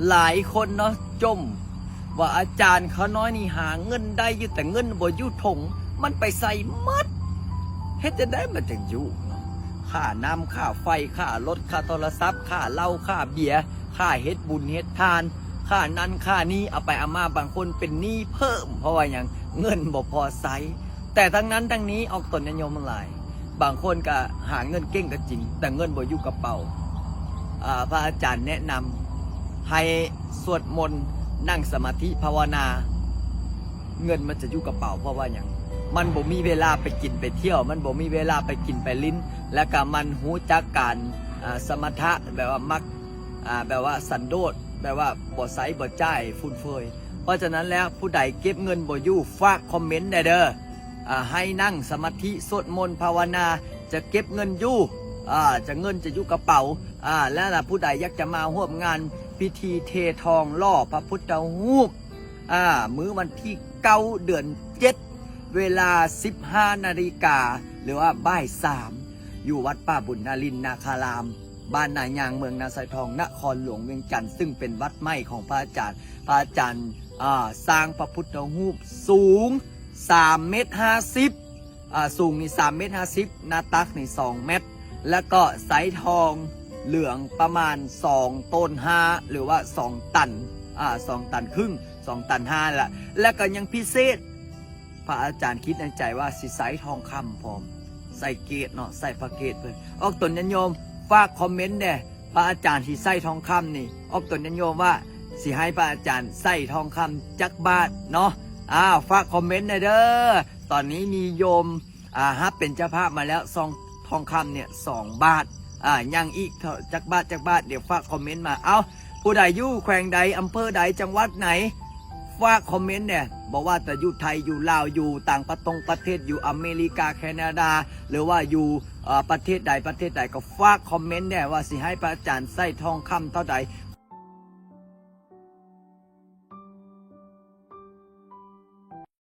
ຫຼາຍຄົນເນາະຈົ່ມວ່າອາຈານຂ້ານ້ອຍນີ້ຫາເງິນໄດ້ຢູ່ ແຕ່ເງິນບໍ່ຢູ່ຖົງ ມັນໄປໃສໝົດ? ເຮັດຈັ່ງໃດມັນຈັ່ງຢູ່ເນາະ? ຄ່ານ້ຳ ຄ່າໄຟ ຄ່າລົດ ຄ່າໂທລະສັບ ຄ່າເຫຼົ້າ ຄ່າເບຍ ຄ່າເຮັດບຸນເຮັດທານ ຄ່ານັ້ນຄ່ານີ້ ເອົາໄປເອົາມາບາງຄົນເປັນໜີ້ເພີ່ມ ເພາະວ່າຫຍັງ? ເງິນບໍ່ພໍໃຊ້. ແຕ່ທັງນັ້ນທັງນີ້ອອກຕົນຍາດໂຍມທັງຫຼາຍ ບາງຄົນກໍຫາເງິນເກັ່ງກໍຈິງ ແຕ່ເງິນບໍ່ຢູ່ກະເປົາ. ອາ ພະອາຈານແນະນຳໃຫ້ສວດມົນ ນັ່ງສະມາທິພາວະນາ ເງິນມັນຈະຢູ່ກະເປົາ. ເພາະວ່າຫຍັງ? ມັນບໍ່ມີເວລາໄປກິນໄປທ່ຽວ ມັນບໍ່ມີເວລາໄປກິນໄປຫຼິ້ນ ແລ້ວກໍມັນຮູ້ຈັກການ ອາ ສະມະຖະ ແບບວ່າມັກ ອາ ແບບວ່າສັນໂດດ ແບບວ່າບໍ່ໃຊ້ບໍ່ຈ່າຍຟຸ້ມເຟືອຍ. ເພາະສະນັ້ນແລ້ວ ຜູ້ໃດເກັບເງິນບໍ່ຢູ່ ຝາກຄອມເມັນແດ່ເດີ ອາ ໃຫ້ນັ່ງສະມາທິ ສວດມົນ ພາວະນາ ຈະເກັບເງິນຢູ່ ອາ ຈະ ເງິນຈະຢູ່ກະເປົາ. ອາ ແລ້ວລະ ຜູ້ໃດຢາກຈະມາຮ່ວມງານພິທີເທທອງຫຼໍ່ພະພຸດທະຮູບ ອາ ມື້ວັນທີເກົ້າ ເດືອນເຈັດ ເວລາສິບຫ້ານາລິກາ ຫຼືວ່າບ່າຍສາມ ຢູ່ວັດປ່າບຸນນາລິນນາຄາລາມ ບ້ານນາຍາງ ເມືອງນາຊາຍທອງ ນະຄອນຫຼວງວຽງຈັນ ຊຶ່ງເປັນວັດໃໝ່ຂອງພະອາຈານ. ພະອາຈານ ອາ ສ້າງພະພຸດທະຮູບສູງສາມເມັດຫ້າສິບ ອາ ສູງນີ້ສາມເມັດຫ້າສິບ ໜ້າຕັກນີ້ສອງແມັດ ແລ້ວກໍໃຊ້ທອງເຫຼືອງປະມານສອງໂຕນຫ້າ ຫຼືວ່າສອງຕັນ ອາ ສອງຕັນຄຶ່ງ ສອງຕັນຫ້າລະ ແລ້ວກໍຍັງພິເສດ ພະອາຈານຄິດໃນໃຈວ່າຊິໃຊ້ທອງຄຳພ້ອມ ໃສ່ເກດເນາະ ໃສ່ພະເກດເພິ່ນ. ອອກຕົນຍາດໂຍມ ຝາກຄອມເມັນແດ່ ພະອາຈານຊິໃສ່ທອງຄຳນີ້ ອອກຕົນຍາດໂຍມວ່າຊິໃຫ້ພະອາຈານໃສ່ທອງຄຳຈັກບາດເນາະ. ອາ ຝາກຄອມເມັນແດ່ເດີ. ຕອນນີ້ມີໂຍມ ອາ ຮັບເປັນເຈົ້າພາບມາແລ້ວ ສອງ ທອງຄຳນີ້ສອງບາດ ອາ ຍັງອີກເທົ່າ ຈັກບາດ ຈັກບາດ ດຽວຝາກຄອມເມັນມາ. ເອົ້າ ຜູ້ໃດຢູ່ແຂວງໃດ ອຳເພີໃດ ຈັງຫວັດໃດ ຝາກຄອມເມັນແດ່. ບໍ່ວ່າແຕ່ຢູ່ໄທ ຢູ່ລາວ ຢູ່ຕ່າງປະຕົງປະເທດ ຢູ່ອາເມລິກາ ແຄນາດາ ຫຼືວ່າຢູ່ ເອີ ປະເທດໃດ ປະເທດໃດ ກໍຝາກຄອມເມັນແດ່ວ່າຊິໃຫ້ພະອາຈານໃສ່ທອງຄຳເທົ່າໃດ